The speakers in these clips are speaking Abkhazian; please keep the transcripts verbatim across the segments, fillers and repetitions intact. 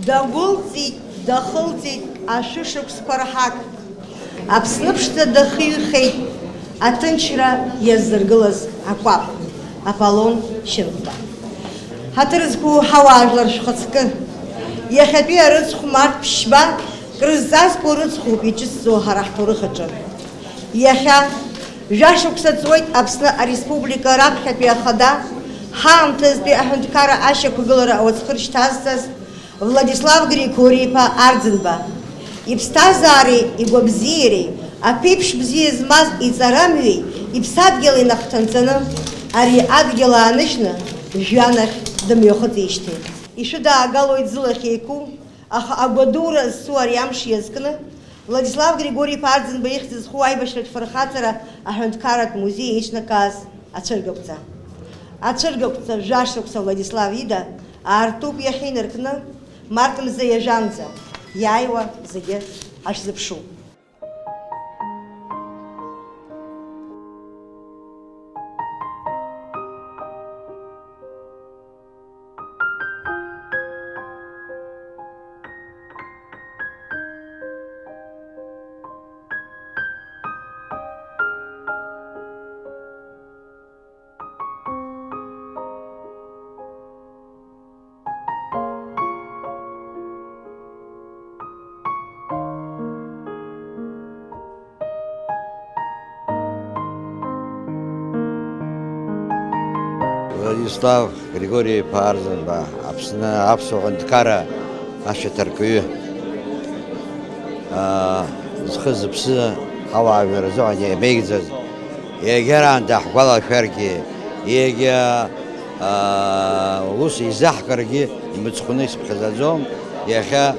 Дагәылҵит, дахылҵит ашәышықәсқәа рҳақ. Аԥсны ԥшӡа дахыҩхеит аҭынчра иаздыргылаз акәаԥ, Аполлон Шьынқәба. Ҳаҭыр зқәу ҳауаажәлар шәхаҵкы! Иахьатәи арыцхә март ԥшьба крызҵазкуа рыцхәуп иҿыцӡоу ҳара ҳҭоурых аҿы. Иахьа жәашықәса ҵуеит Аԥсны Ареспублика раԥхьатәи ахада, ҳаамҭазтәи аҳәынҭқарра ашьақәгылара ауацхыр шьҭазҵаз Владислав Григори-иԥа Арӡынба. Иԥсҭазаареи игәабзиареи, аԥеиԥш бзиа змаз иҵарамҩеи иԥсадгьыли нахҭынҵаны, ари адгьыл ааныжьны, жәҩанахь дымҩахыҵижьҭеи. Ишәыдаагалоит зылахь еиқәу, аха агәадура зцу ари амш иазкны, Владислав Григори-иԥа Арӡынба ихьӡ зху аибашьратә фырхаҵара аҳәынҭқарратә музеи еиҿнакааз ацәыргақәҵа. Ацәыргақәҵа жәашықәса Владислав ида аартуп иахьа инаркны, март мза иажәамза, иааиуа зегьы ҳашәзыԥшуп. Владислав Григори-иԥа Арӡынба, Аԥсны аԥсуа ҳәынҭқарра ашьаҭаркҩы, аа, зхы-зыԥсы ҳауаажәлар рзыҳәан иамеигӡаз, егьараан даҳгәалашәаргьы, егьа, аа, ус изаҳкыргьы имыцхәны исыԥхьаӡаӡом. Иахьа,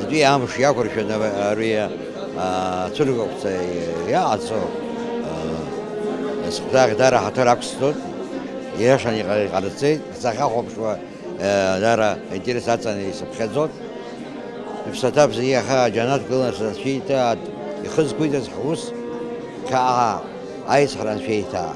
атәи амш иақәыршәаны ари, аа, ацәыргақәҵа иаҟаҵо, аа, сыхәҭаахь даара ҳаҭыр ақәсҵоит, ииашаны иҟа-, иҟарҵеит, сахьахәаԥшуа, аа, даара аинтерес аҵаны исыԥхьаӡоит. Иԥсаҭа бзиа иаха аџьанаҭ гылан сацәеиҭаат, ихы зқәиҵаз ҳус хьаа аицҳара анцәеиҭаа.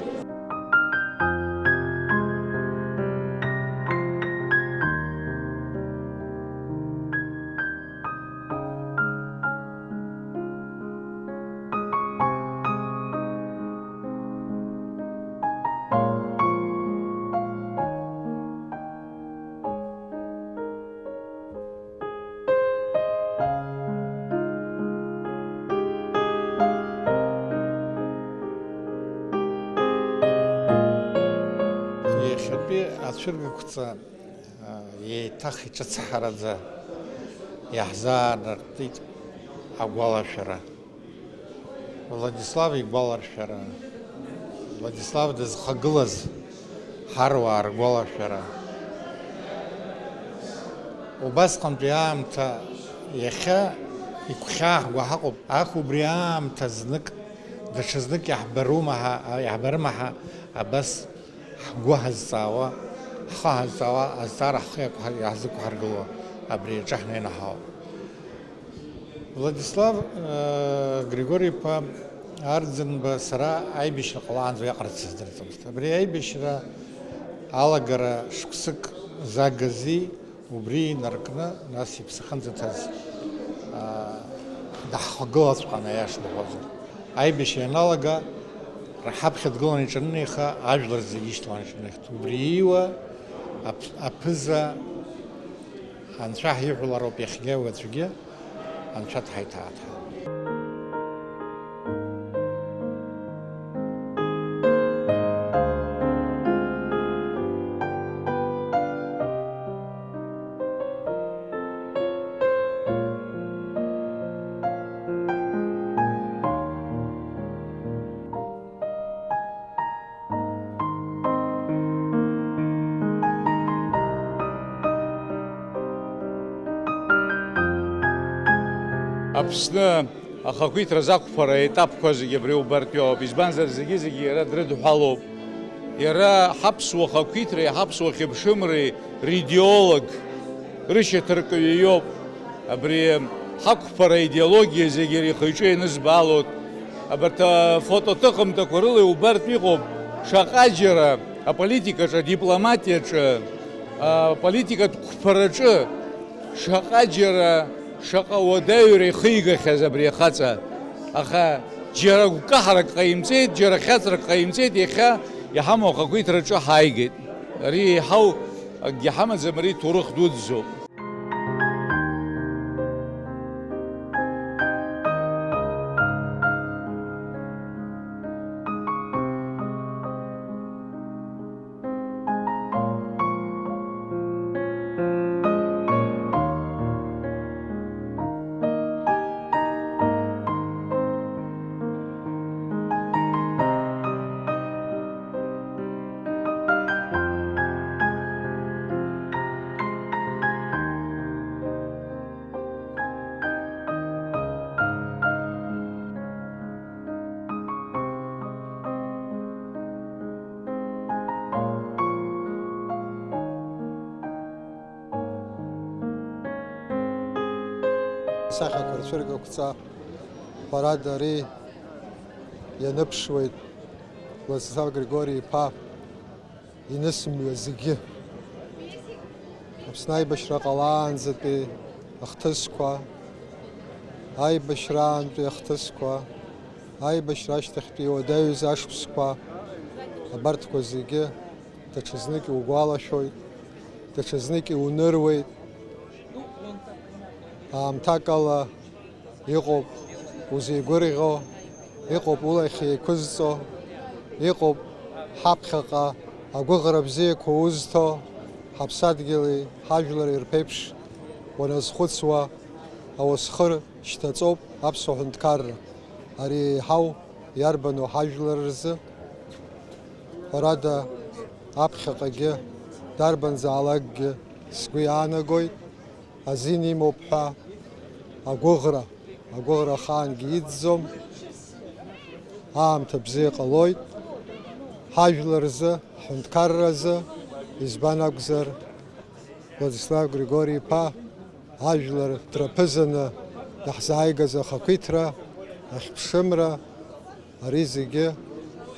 Иахьатәи ацәыргақәҵа, а, еиҭах иҿыцҳараӡа иаҳзаанартит агәалашәара. Владислав игәаларшәара, Владислав дызхагылаз ҳаруаа ргәалашәара. Убасҟантәи аамҭа иахьа игәхьааҳго ҳаҟоуп, аха убри аамҭа знык, даҽазнык иаҳбарума ҳа, иаҳбарыма ҳа абас ҳгәы ҳазҵаауа, ҳхы ҳазҵаауа азҵаара ҳхы иақәҳар-, иаҳзықәҳаргыло абри аҿы ҳнеины ҳауп. Владислав, э, Григори-иԥа Арӡынба сара аибашьра ҟалаанӡа уиаҟара дсыздырӡомызт. Абри аибашьра алагара шықәсык загази, убри инаркны, нас иԥсы ахьынӡаҭаз, а, даҳхагылаҵәҟьан, аиаша уҳәозар. Аибашьра ианалага, ҳаԥхьа дгыланы иҿынеиха, ажәлар зегьы ишьҭаланы иҿынеихт. Убри ииуа аԥ-, аԥыза Анцәа ҳиҳәалароуп иахьагьы уаҵәгьы, Анцәа дҳаиҭааит ҳәа. Аԥсны ахақәиҭра зақәԥара аетапқәа зегьы абри убартәи ауп, избанзар, зегьы-зегьы иара дрыдҳәалоуп. Иара ҳаԥсуа хақәиҭреи ҳаԥсуа хьыԥшымреи ридеолог, рышьаҭаркҩы иоуп. Абри ҳақәԥара аидеологиа зегьы иара ихы-иҿы ианызбаалоит. Абарҭ афотоҭыхымҭақәа рыла иубартә иҟоуп, шаҟа џьара аполитикаҿы, адипломатиаҿы, аполитикатә қәԥараҿы Шаҟа џьара, шаҟа уадаҩра ихигахьаз абри ахаҵа, аха џьара гәкаҳарак ҟаимҵеит, џьара хьаҵрак ҟаимҵеит, иахьа иҳамоу ахақәиҭраҿы ҳааигеит. Ари еиҳау акгьы ҳамаӡам, ари ҭоурых дуӡӡоуп. Сахьақәа рцәыргақәҵа, ҳәарада, ари ианыԥшуеит Владислав Григори-иԥа инысмҩа зегьы. Аԥсны аибашьра ҟалаанӡатәи ахҭысқәа, аибашьраантәи ахҭысқәа, аибашьра ашьҭахьтәи иуадаҩыз ашықәсқәа, абарҭқәа зегьы даҽазнык иугәалашәоит, даҽазнык иуныруеит. Аамҭакала иҟоуп узеигәырӷьо, иҟоуп улахь еиқәызҵо, иҟоуп ҳаԥхьаҟа агәыӷра бзиақәа узҭо, ҳаԥсадгьыли ҳажәлари рԥеиԥш уаназхәыцуа, ауасхыр шьҭаҵоуп аԥсуа ҳәынҭқарра. Ари еиҳау иарбану ҳажәлар рзы? Ҳәарада, аԥхьаҟагьы, дарбанзаалакгьы сгәы иаанагоит, азин имоуп ҳәа агәыӷра, агәыӷра ахаангьы иӡӡом, аамҭа бзиа ҟалоит, ҳажәлар рзы, ҳҳәынҭқарра азы, избан акәзар, Владислав Григори-иԥа ажәлар драԥызаны иаҳзааигаз ахақәиҭра, ахьԥшымра, ари зегьы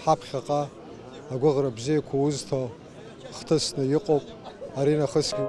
ҳаԥхьаҟа агәыӷра бзиақәа узҭо хҭысны иҟоуп, аринахысгьы.